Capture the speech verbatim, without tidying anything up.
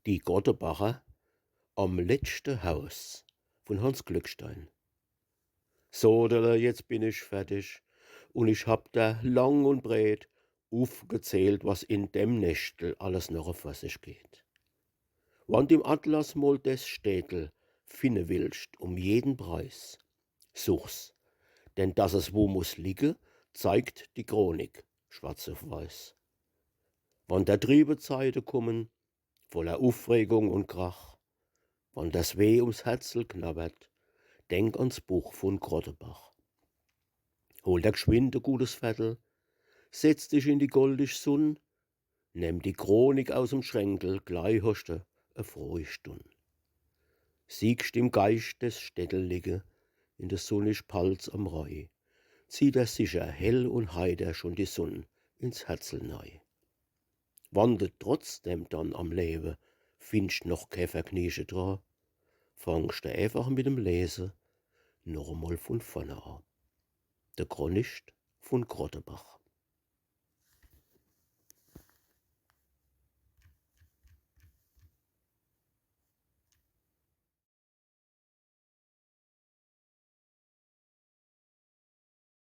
Die Grottebacher am letschte Haus vun Hanns Glückstein. Sodele, jetzt bin ich fertig, un ich hab der lang un breet ufgezählt, was in dem Neschtel alles noch vor sich geht. Wann d' im Atlas mol des Städtel finne willscht, um jeden Preis, such's, denn dass es wo muss liege, zeigt die Chronik schwarz uf weiß. Wann der triebe Zeite kummen, voller Ufregung un Krach, wann das Weh ums Herzel knabbert, denk ans Buch vun Grottebach. Hol der gschwind e gutes Vertel, setz dich in die goldig Sunn, nemm die Chronik aus em Schränkel, glei hoschte e frohi Stunn. Siehscht im Geischt des Städtel liege, in der sunnig Palz am Rhei, zieht der sicher hell un heiter schon die Sunn ins Herzel nei. Wann de trotzdem dann am Lewe findscht noch ke Vergniege dra, fangscht de eifach mit dem Lese noch emol vun vorne a. De Chronischt vun Grottebach.